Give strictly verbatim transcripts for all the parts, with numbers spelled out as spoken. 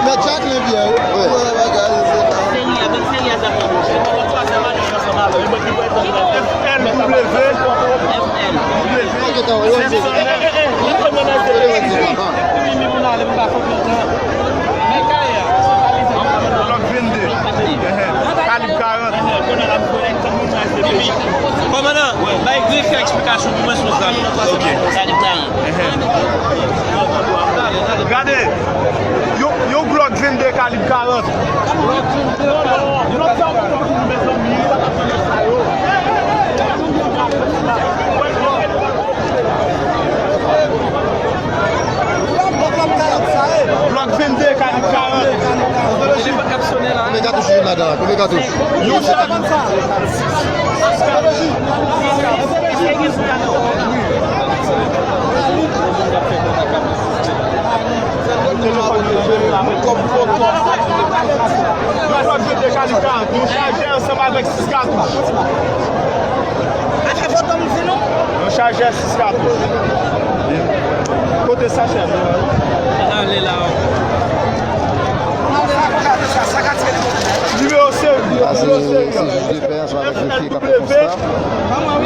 Mèt Jacquelin Pierre, wi. Seri a, menm seri a, sa fè bon. F L W. F L. Blòk vennde. Kalib karant. Kòmandan, bay grefye eksplikasyon pou mwen sou zam. Ok. Kalib karant. Gade, yon, yon Glock vennde kalib karant. Glock vennde kalib karant. Konbyen katouch ki gen ladan la? Konbyen katouch? Yon sèl. Yon chajè ansanm avèk sis katouch. Yon chajè sis katouch. Kote sa, chèf? Ale la. Nimewo seri. Sa se, se jij de pè ansanm avèk grefye k ap fè konsta.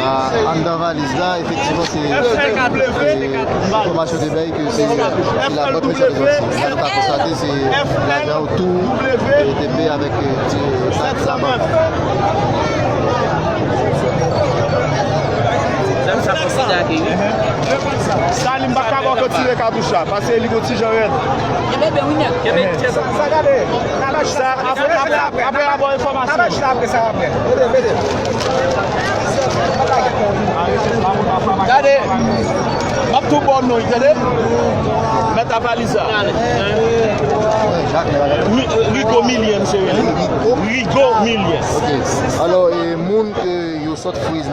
La, anndan valiz la, efektivman, se, e, enfòmasyon te bay ke se, se la bank Merchant de Grand'Île. Sa nou ka konstate, se lajan yo tou, e, te peye avèk, e, ti, sa, la bank. Zam sa fò konsidere wi. Salim pa ka bò retire katouch la, paske li gon ti jan rèd. Kenbe byen wi nèg. Kenbe tèt. Sa, sa gade. Sa, apre, apre, apre, apre, enfòmasyon. Apre, apre, sa apre. Mete, mete. Gade. M ap tou ba w non, tande? Mèt a valiz la. Ri-, Rigo Milien, misye rele. Rigo Milien. Ok. Alò, e, moun ke yo sot friz nan